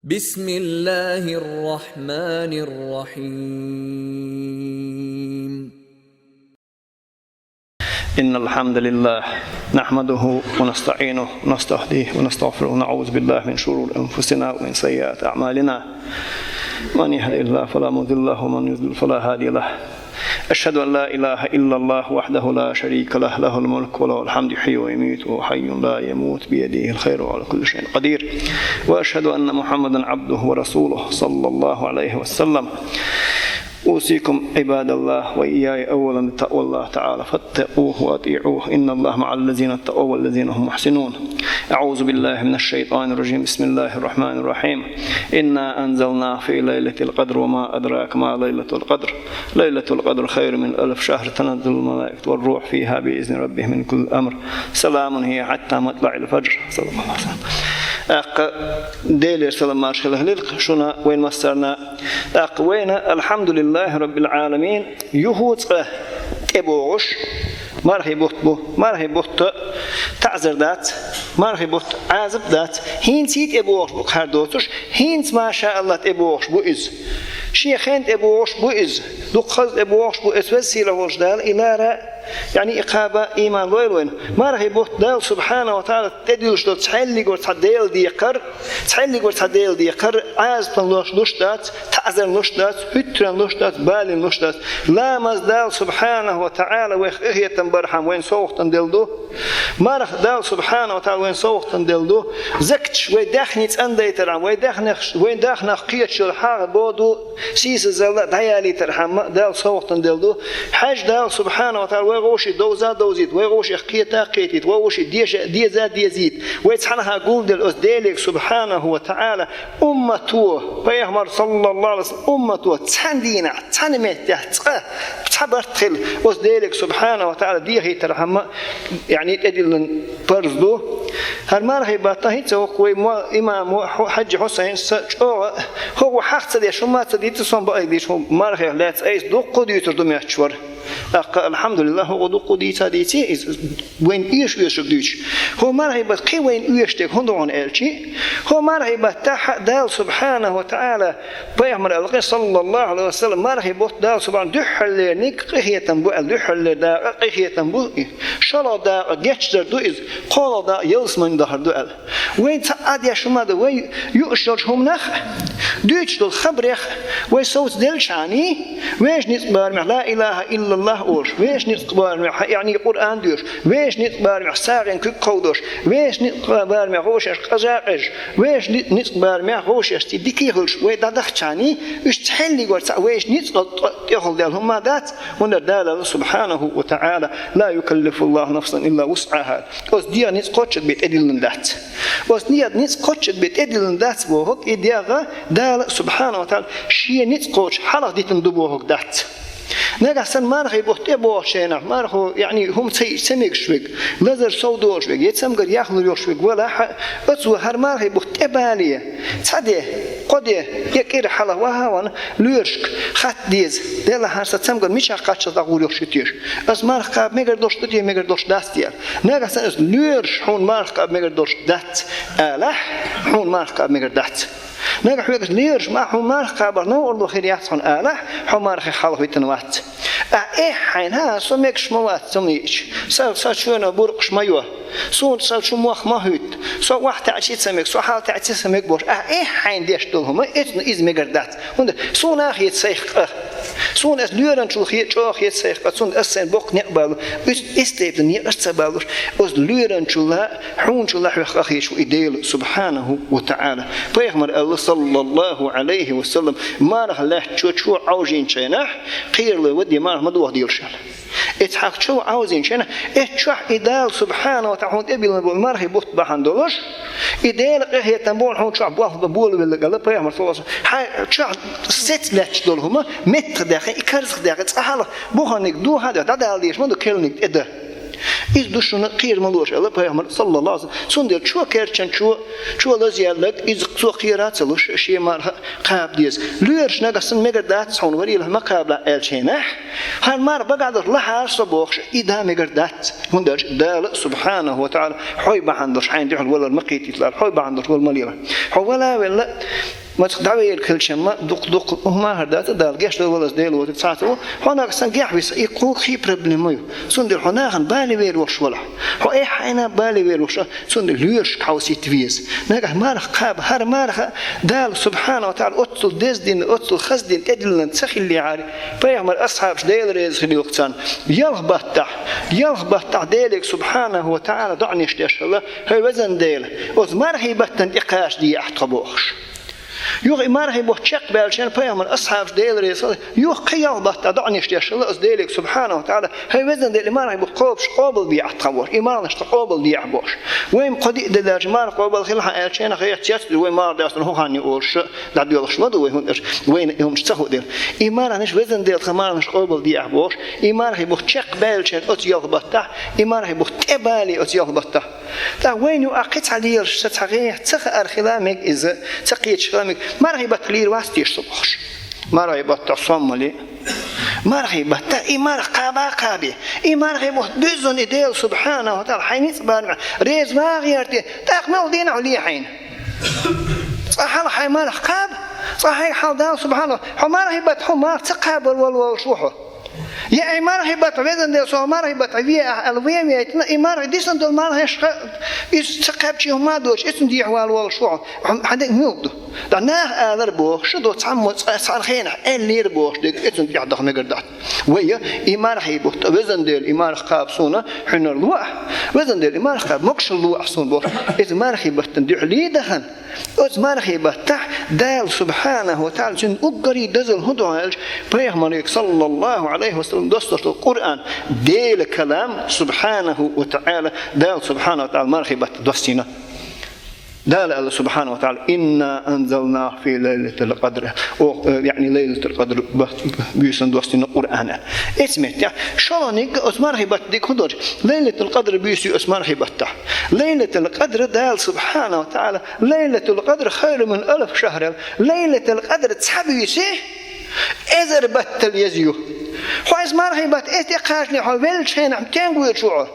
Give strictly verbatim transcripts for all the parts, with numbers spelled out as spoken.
بسم الله الرحمن الرحيم. إن الحمد لله نحمده ونستعينه ونستهديه ونستغفره ونعوذ بالله من شرور أنفسنا ومن سيئات أعمالنا. من يهد الله فلا مضل له ومن يضلل فلا هادي له. أشهد أن لا إله إلا الله وحده لا شريك له، له الملك وله الحمد يحيي ويميت وهو حي لا يموت بيده الخير وهو على كل شيء قدير. وأشهد أن محمدا عبده ورسوله صلى الله عليه وسلم. أوصيكم عباد الله وإياي أولا بتقوى الله تعالى فاتقوه وأطيعوه. إن الله مع الذين اتقوا والذين هم محسنون. أعوذ بالله من الشيطان الرجيم. بسم الله الرحمن الرحيم. إنا أنزلناه في ليلة القدر وما أدراك ما ليلة القدر. ليلة القدر خير من ألف شهر. تنزل الملائكة والروح فيها بإذن ربهم من كل أمر. سلام هي حتى مطلع الفجر. صدق الله العظيم. Аккха Делера салам-маршалла хиларх шуна, вайна массарна. Аккха вайна, الحمد لله رب العالمين, юха цкъа тӀебогӀуш мархий бутт бу. Мархий бутт таӀзар дац, мархий бутт Ӏазап дац. ХӀинца тӀебогӀуш бу хӀара доцуш, хӀинца, машааллахӀ, тӀебогӀуш бу иза. Шен хенна тӀебогӀуш бу иза. Дукха хаза тӀебогӀуш бу, эс веза-сийлахь волчу Дала и лара, яъни и кхаба иман лойла вайна. Мархий бутт Дала субхьанаху ва таӀала тӀедуьллуш долу цхьаьллигора цхьа Делан декхар, цхьаьллигора цхьа Делан декхар, Ӏазапна луш, луш дац, таӀзарна луш дац, хӀуьттаран луш дац, балийна луш дац. Ламаз Дала субхьанаху ва таӀала вайх къинхетам бархьама вайна совгӀатана делла ду. Марха Дала субхьанаху ва таӀала вайна совгӀатана делла ду. Закаташ вай даьхни цӀандайтархьама, вай даьхнех, вай даьхнех кхеташ йолу хьагӀ, боду, сийсазалла дӀаялийтархьама Дала совгӀатана делла ду. Хьаьж Дала субхьанаху ва таӀала вай вовшийн довза а довзийта, вай вовшех кхета а кхетийта, вай вовшийн деза, деза а дезийта. Вай цхьанхьа гулделла оцу Деле субхьанаху ва таӀала уммато, пайхамар саллаллаху Ӏалайхи ва саллам уммато цхьана дийнахь, цхьана меттехь цкъа, цхьа барт хилла, оцу Деле субхьанаху ва таӀала дехийтархьама, яъни тӀедиллина парз ду. ХӀара мархий баттахь хӀинца воккху вай мо-, имамо Хьу-, Хьаьжи Хьусайн, сан чӀогӀа, хӀокхо хьах ца деш, хӀумма ца дийца, сон бакъ дийцича, хӀу мархех лаьцна айса дуккха дуьйцур ду моьттуш вара. ТӀаккха, алхьамдулиллахӀ, хӀокхо дуккха дийца а дийци, иза вайна оьшуш-оьшург дуьйцуш. ХӀо мархий бат кхин вайна оьшуш дерг хӀун ду хьуна аьлчи, хӀо мархий бат тӀаьхьа Дала субхьанаху ва таӀала пайхамар аьлла кхин, саллаллаху Ӏалайхи ва саллам, мархий бутт Дала субхьана дуьххьарлерниг къинхетам бу аьлла, дуьххьарлера дакъа къинхетам бу, шолгӀа дакъа гечдар ду иза, кхоалгӀа дакъа ялсамани дахар ду аьлла. Вайн цхьа а деш хӀума ду, вай юуш йолчу хӀуманах, дуьйцуш долу хабарех, вай совца деллачхьаний, вешан ницкъ барамехь ла илаха иллаллахӀ олуш, вешан ницкъ барамехь, яъни Къуръан доьшуш, вешан ницкъ барамехь сагӀина куьг кховдош, вешан ницкъ барамехь вовшашка къажа а къежаш, вешан ни-, ницкъ барамехь вовшашца дика хилча, вай дӀадахчахьаний, уьш цхьаьллигора цхьаъ вешан ницкъал тӀе-, тӀехула даьлла хӀума дац, хӀунда аьлча Дала аьлла субхьанаху ва таӀала: «Ла юкаллифуллаху нафсан илла вусъаха». Оцу дегӀан ницкъ кхоччуш бен тӀедиллина дац. Оцу дегӀан ницкъ кхоччуш бен тӀедиллина дац бохург, и дегӀ Дала субхьанаху ва таӀала шен ницкъ кхоччуш хьалха дитина ду бохург дац. Нагахь санна мархий бутт тӀебогӀучу хенахь, мархо, яъни, хӀума ца йича ца мегаш верг, лазар сов долуш верг, я цамгар яхлур йолуш верг валахь, оцо хӀара мархий бутт тӀебале, цхьа де, кхо де, я кӀира хьалха ваха а вахана, лоьрашка хатта деза, делахь хӀара сан цамгар мичахь кхаччалц дӀагӀур йолуш ю теша? Ас марха кхаба мегар долуш ду те, мегар долуш дац те аьлла. Нагахь санна ас лоьраш хьуна марха кхаба мегар долуш дац алахь, хьуна марха кхаба мегар дац. Нагахь хьоьга лоьраш ма хьуна марха кхабар новкъарло хир яц хьуна алахь, хьо мархех хьалха витина вац. Ахь эхь хьайна, хӀа, со мегаш ма вац цунна йиъча. Сан, сан чоьно буркъаш ма йо. Суна сан чу мох ма хӀуьтту. Со охьатаьӀча ца мега, со хьалатаьӀча ца мега бохуш. Ахь эхь хьайна деш долу хӀума, эцна иза мегар дац. ХӀунда суна а хета сайх къа. Суна ас лоьранчул хе-, чӀогӀа хета сайх къа. Цунна ас сайн боккха некъ балу. Уьш эс тайпана некъаш ца балуш. Оцу лоьранчулла, хьуначулла хьоьх къа хеташ ву и Дела, субхьанаху ва таӀала. Пайхамар аьлла, саллаллаху Ӏалайхи ва саллам, марха лаьттачо чо Ӏовжийначу хенахь, кхералой ваде марха ма дохаделаш аьлла. Эцхьакха чо Ӏовзийначу хенахь, эццу чохь и Дала субхьанаху ва таӀала хьуна тӀебиллина болу мархий бутт бахьана долуш, и Делан къинхетам бу хьуна чохь болх бан болавелларг аьлла пайхамар, саллаллаху Ӏалайхи ва саллам. Хьайн чохь сецца лаьтташ долу хӀума меттах даьккхина, и карзах даьккхина, цкъа хьалха буханиг дохьа а дохьа, дӀадала дезаш ма ду керланиг тӀе дан. Иза ду шуна кхера ма лоша, аьлла пайхамара, саллаллаху Ӏалайхи ва саллам. Цундела чо керчан, чо, чо лазаялларг, иза цо кхера а ца луш, шен марха кхаба деза. Лоьраш нагахь санна мегар дац хьуна, варелахь ма кхабалахь аьлча хьенахь, хьан марха багахь долуш лахьара со бохуш, и да мегар дац. ХӀунда аьлча Дала, субхьанаху ва таӀала, хьой бахьана долуш хьайна дуьхьал валар ма кхетийталахь, хьой бахьана долуш вала ма лелахь. Хьо вала а велла, Маца дӀавелла хилча-м, дукха-дукха хӀума хӀара дац, Дала гечдойла валлалц, Дела воцург цхьацца ву, хьо нагахь санна гехь виса, и кху кхин проблема ю. Цундела хьо нахана бале вер волуш валахь. Хьо эхь хьайна бале вер волуш, цундела лоьрашка хьовсийта веза. Нагахь марха кхаба, хӀара марха Дала, субхьана ва таӀала, оццул деза дина, оццул хаза дина, тӀедиллина ца хиллехьара, пайхамара асхьабаш, Дела реза хилийла царна, ялх баттахь, ялх баттахь Деле, субхьанаху ва таӀала, доӀанаш деш хилла: «ХӀай везан Дела, оцу мархий баттана тӀекхачадехьа тхо», – бохуш. Юха и мархий бутт чекхбаьлча, пайхамара асхьабаш, Дела реза хилла, юха кхин ялх баттахь доӀанаш деш хилла оцу Деле, субхьанаху ва таӀала: «ХӀай везан Дела, и мархий бутт кхобуш къобалбехьа тхан», – бохуш, и марханаш тхан къобалдехьа бохуш. Вайн кхо-диъ де даьлча марха къобал хилахь аьлча, хенахь хьеца цецдуьллу, вай марха даьстина хӀокхарна ю олуш, дӀадоьлхуш ма ду вай, хӀунда аьлча вайна и хӀуманаш ца хууш дела. И марханаш, везан Дела, тхан марханаш къобалдехьа бохуш, и мархий бутт чекхбаьлча оцу ялх баттахь, и мархий бутт тӀебале оцу ялх баттахь. ТӀаккха вайна юкъахь кхин цхьа лелаш, сан цхьа гӀехь ца хаар хила мега иза, ца кхеташ хила мега. Мархий баттахь лийр вац теша со бохуш. Мархий баттахь сом ма ле. Мархий баттахь и марха кхаба а кхабе. И мархий бутт буьззина и Дела, субхьанаху ва таӀала, хьайн ницкъ барамехь реза вагӀа гӀерте, тӀаккха мел дийнахь ле хьайна. Цкъа хьалха хьайн марха кхаба, цкъа хьайга хьалха Дала, субхьанаху, хьо мархий баттахь хьо марха ца кхабар вала волуш ву хьо. Я и мархий баттахь, везан Дела, со мархий баттахь ве ахь аьлла, вен вейтина, и мархий дисина долу марханашха, иза ца кхаьбча хӀума доцуш, иза цунна дехьа вала волуш ву хьо. Хьан дегӀ муьлха ду? ТӀаккха наха алар бохуш, шу до цхьаммо цкъа цхьана хенахь аьллера бохуш дерг, иза цунна тӀехь даха мегар дац. Вай, и мархий бутт, везан Дела, и марха кхаба суна хьуьнар ло ахь, везан Дела, и марха кхаба могушалла ло ахь суна бохуш, иза мархий баттана дуьхьал дахана. Оцу мархий баттахь Дала, субхьанаху ва таӀала, цуьнан уггаре дозалла хӀун ду аьлча, пайхамарга, саллаллаху Ӏалайхи ва саллам, доссош долу Къуръан, Делан калам, субхьанаху ва таӀала, Дала, субхьанаху ва таӀала, мархий баттахь доссийна. Дала аьлла, субхьанаху ва таӀала: «Инна анзалнаху фи лайлатил къадр». О, э, яъни лайлатул къадр б-, буьйсанна доссийна Къуръан аьлла. Эцу меттехь, шолгӀаниг оцу мархий баттахь дика хӀун ду аьлча, лайлатул къадр буьйса ю оцу мархий баттахь. Лайлатул къадр, Дала, субхьанаху ва таӀала, «Лайлатул къадр хайрун мин алфи шахр», аьлла. Лайлатул къадр цхьа буьйса эзар баттал еза ю. Хьо иза мархий баттахь эцу тӀекхачале, хьо веллачу хенахь тенга вуьйцуш ву хьо?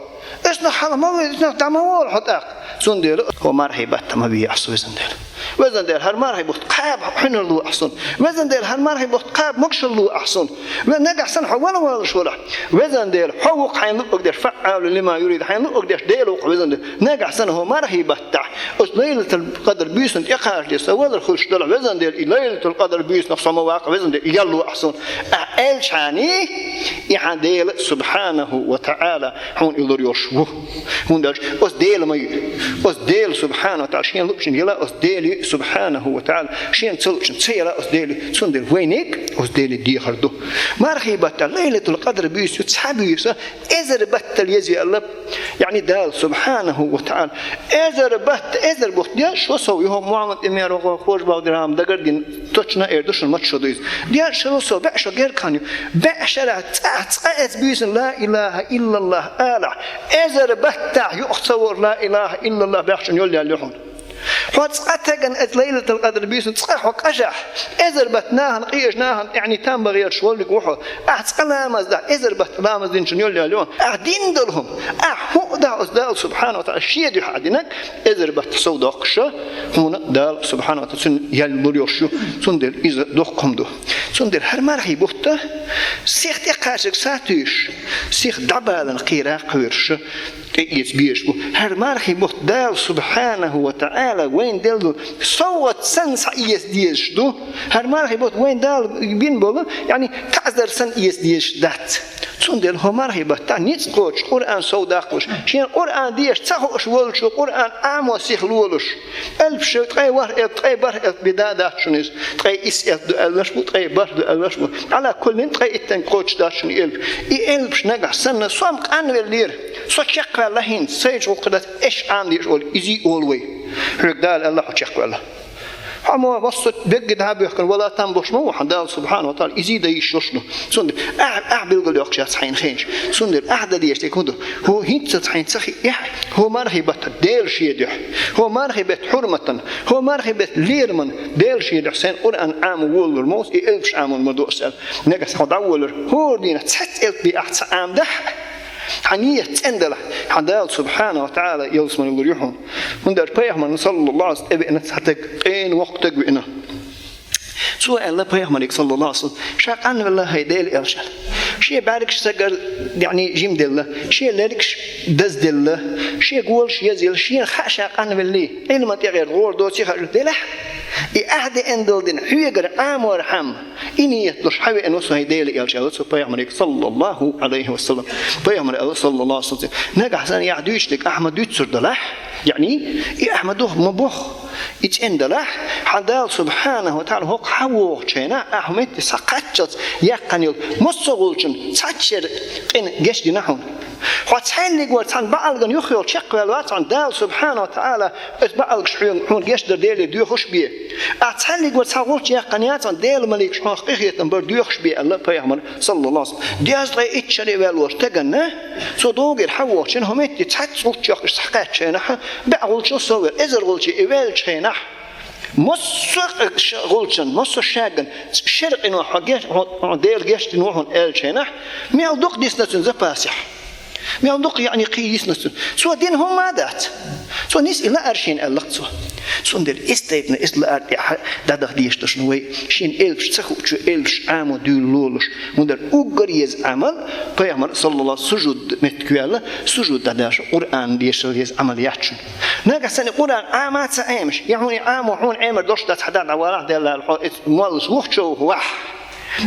Эцнах хьалха ма вуьйцу, эцнах дӀа ма волу хьо тӀаккха. Цундела хьо мархий баттахь ма ве ахь суна, везан Дела. Везан Дела, хӀара мархий бутт кхаба хьуьнар ло ахь суна. Везан Дела, хӀара мархий бутт кхаба могушалла ло ахь суна. Ве нагахь санна хьо вала волуш валахь, везан Дела, хьо ву-кх хьайна луъург деш, фаъалун лима юрид, хьайна луъург деш Дела ву-кх, везан Дела. Нагахь санна хьо мархий баттахь оцу лайлатул къадр буьйсанна тӀекхачале со валар хуьлуш далахь, везан Дела, и лайлатул къадр буьйсанах со ма ваккха, везан Дела, и ял ло ахь суна. Ахь аьлча хьуна, и хьан Дела, субхьанаху ва таӀала, хьуна и лур йолуш ву. ХӀунда аьлча оцу Дела ма ю. Оцу Дела, субхьанаху ва таӀала, шена луъучунна яла оцу Дела ю, субхьанаху ва таӀала, шена ца луъучунна ца яла оцу Дела ю. Цундела вайниг оцу Деле дехар ду. Мархий баттахь лайлатул къадр буьйса ю, цхьа буьйса эзар баттал еза ю аьлла, яъни Дала, субхьанаху ва таӀала, эзар батта, эзар бутт деш ву со, юха Мухьаммад Эмин рогӀо хож бах дирхьам дагардина, точно эр ду шуна, маца шо ду иза. Деш ву со, бӀе шо гергахь ю. БӀе шарахь цкъа, цкъа эцу буьйсанна ла илаха иллаллах алахь, эзар баттахь юкъа ца вор ла илаха иллаллах баьхначун йолаяьлла ю хьуна. Хьо цкъа тагана эцу лайлатул къадр буьйсанна цкъа хьо къажахь, эзар баттахь нахана къежа, нахана тӀаьхьа там бан гӀерташ воллиг ву хьо. Ахь цкъа ламаз дахь, эзар баттахь ламаз динчун йолаяьлла ю хьуна. Ахь дина долу хӀума, ахь хӀуъа дахь оцу Дала, субхьанаху ва таӀала, шен дуьхьа динарг, эзар баттахь сов доккхуш, хьуна Дала, субхьанаху ва таӀала, цуьнан ял лур йолуш ю. Цундела иза доккха хӀума ду. Цундела хӀара мархий бутт сиха тӀекхачарг сатуьйсуш, сиха дӀабалана кхера кхоьруш, тӀеэца безаш бу. ХӀара мархий бутт Дала, субхьанаху ва таӀала, вайна делла долу совгӀат санна схьаэца дезаш ду. ХӀара мархий бутт вайна Дала бина болу, яъни таӀзар санна эца дезаш дац. Цундела хӀо мархий баттахь ницкъ кхочуш, Къуръан сов даккхалуш, шена Къуръан дезаш ца хууш волчо Къуръан Ӏамо сиха лолуш, элпаш, ткъе ворхӀ элп, ткъе бархӀ элп бен да дац шуна иза. Ткъе исс элп ду аьлларш бу, ткъе бархӀ ду аьлларш бу. Ӏала куллин, ткъе иттанга кхочуш дац шуна элп. И элпаш нагахь санна со-м къанвеллера, со чекхваьлла хӀинца, сайчу гӀуллакх дац, эш Ӏамадеш олу, изий олу вай. Хьоьга Дала аьлла, хьо чекхваьлла. Хьо мо массо а бегги дӀа а бехкана, вала там болуш ма ву хьан Дала субхьанаху ва таӀала, изий дан йиш йолуш ду. Цундела ахь, ахь билгалйоккхуш яц хьайна хенаш. Цундела ахь дан дезаш дерг хӀун ду? ХӀу хӀинца цхьайна ца хиъехь, хӀу мархий бетта Дела шен дуьхьа, хӀу мархий бетта хьурматан, хӀу мархий бетта лераман Дела шен дуьхьа сайна Къуръан Ӏамо волалур ма ву со, и элпаш Ӏамор ма ду аса аьлла. Нагахь санна хьо дӀаволалур, хӀора дийнахь цхьацца элп бен ахь ца Ӏамадахь, хьан нийят цӀена далахь, хьан Дала субхьанаху ва таӀала ялсамани лур ю хьуна. ХӀунда аьлча пайхамарна, саллаллаху Ӏалайхи ва саллам, тӀевеана цхьа таг къена воккха таг веана. Цо аьлла пайхамарига, саллаллаху Ӏалайхи ва саллам, ша къанвелла, хӀай Делан элча. Шен бӀаьргаш сагар, яъни, жимделла, шен лергаш дазделла, шен голаш езъелла, шена хаьа ша къанвеллий, Ӏилман тӀегӀерта гӀора доций хаьа, делахь. И ахь деана долу дина хьоьгара Ӏаморхьама, и нийят долуш хьан веана ву со, хӀай Делан элча, аьлла цо пайхамарига, саллаллаху Ӏалайхи ва саллам. Пайхамара аьлла, саллаллаху Ӏалайхи ва саллам, нагахь санна ахь дуьйцуш дерг ахь ма дуьйцур далахь, яъни, и ахь ма ду, ма боху. И цӀена далахь, хьан Дала субхьанаху ва таӀала хӀокху хьан вогӀучу хенахь, ахь хӀума метте схьакхаччалц яьккхина йолу массо а гӀулчун цхьацца шера къина гечдина хьуна. Хьо цхьаьллиг вара цхьана баӀалган юххе йолу чекхваьлла вац хьуна Дала субхьанаху ва таӀала, оцу баӀалгаш хьоьга, хьуна гечдар Деле доьхуш бен. Ахь цхьаьллиг вара цхьа гӀулч яьккхина яц хьуна, Делан маликаш хьох къинхетам бар доьхуш бен, аьлла пайхамара, саллаллаху Ӏалайхи ва саллам. Дезткъе итт шаре ваьлла волчу стагана, цо догӀура хьан вогӀучу хенахь, хӀума метте цхьацца гӀулч йоккхуш схьакхаьччу хенахь, бӀе гӀулчал сов вара, эзар гӀулче и ваьллачу хенахь, массо а гӀулчан, массо а шаган шера къинош хьо геш-, хьо, хьо Дела гечдина ву хьуна аьллачу хенахь, мел дукха дисна цуьнан запасехь. Мел дукха, яъни, кхин йисна цуьнан. Цо дина хӀума а дац. Цо нис и лаар шена аьлла-кх цо. Цундела эс тайпана эс лаар тӀехь дӀадаха дезаш ду шуна вай, шена элпаш ца хуучу, элпаш Ӏамо дуьйла лолуш. ХӀунда аьлча уггар еза Ӏамал, пайхамар, саллаллаху, сужуд меттиг ваьлла, сужуд дӀадаша, Къуръан дешал еза Ӏамал яц шуна. Нагахь санна и Къуръан Ӏама а ца Ӏемаш, я хьуна и Ӏамо хьуна Ӏемар долуш дац, хьан дӀа дӀавалахь, Делла хьо, эц моллас вухчо вахь,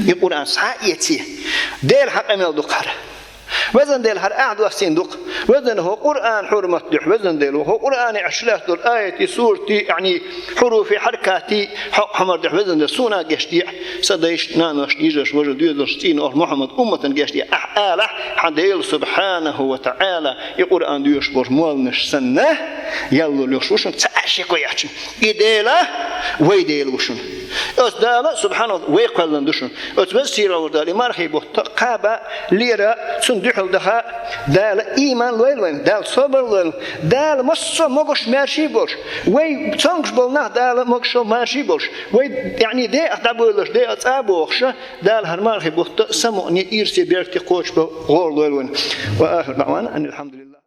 и Къуръан схьа а эций, Дела хьан къамел ду-кх хӀара. Везан Дела, хӀара ахь доссийна ду-кх. Везан Дела, хӀо Къуръан хьурмат дуьхьа, везан Дела, хӀо Къуръане Ӏаш лаьтталур аятий, суратий, яъни, хьуруфий, хьаракатий, хьо-, хьомар дуьхьа, везан Дела, суна гечдехь, сан дайшна, наношна, йижаршна, важаршна, доьзалшна, цӀийношна, Мухьаммад умматана гечдехь, ахь алахь, хьан Дела субхьанаху ва таӀала, и Къуръан доьшуш болчу молланаш санна, ял лур йолуш ву шуна, цхьа а шеко яц шуна. И Дела, вай Дела ву шуна. Оцу Дала, субхьанаху, вай кхоьллина ду шуна. Оцу веза сийлахь волчу Дала и мархий бутт кхаба, лера, цунна дуьхьал даха, Дала ийман лойла вайна, Дала собар лойла. Дала массо а могуш, маьрший болуш, вай цомгуш болу нах Дала могуш, маьрший болуш, вай, яъни, декъа дӀабойлуш, декъа цӀа бохуш, Дала хӀара мархий бутт самукъане, ирсе, беркате кхочушбан гӀора лойла вайна. Ва ахир даъвана анил хьамдулиллах.